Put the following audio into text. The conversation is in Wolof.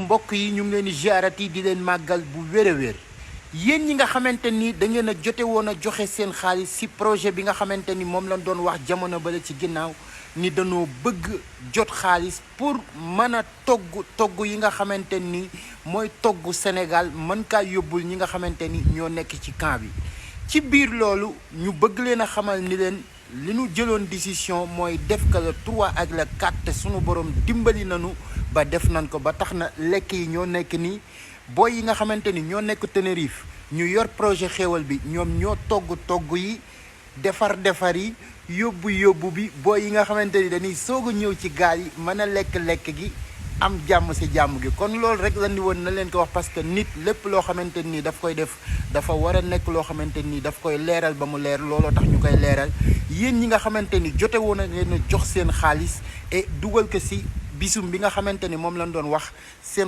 mbokk yi ñu ngi leen di ziarati di leen màggal bu wér a wér yéen ñi nga xamante ni da ngeen a jote woon a joxe seen xaalis ci projet bi nga xamante ni moom lañ doon wax jamono bale ci ginnaaw ni dañoo bëgg jot xaalis pour mën a togg yi nga xamante ni mooy togg Sénégal mën kaa yóbbul ñi nga xamante ni ñoo nekk ci camp bi ci biir loolu ñu bëgg leen a xamal ni leen li ñu jëloon décision mooy def ka le 3 ak le 4 te sunu borom dimbali nañu ba def nañ ko ba tax na lekk yi ñoo nekk nii booy yi nga xamante ni ñoo nekk Tenerife ñu yor projet xéewal bi ñoom ñoo togg yi defar yi yóbbu bi booy yi nga xamante ni dañuy soog a ñëw ci gaal yi mën a lekk gi am jàmm ci jàmm gi kon loolu rek la ni woon na leen ko wax parce que nit lépp loo xamante nii daf koy def dafa war a nekk loo xamante nii daf koy leeral ba mu leer looloo tax ñu koy leeral yéen ñi nga xamante ni jote woon na leen jox seen xaalis et dugal ko ci bisum bi nga xamante ni moom lañ doon wax seen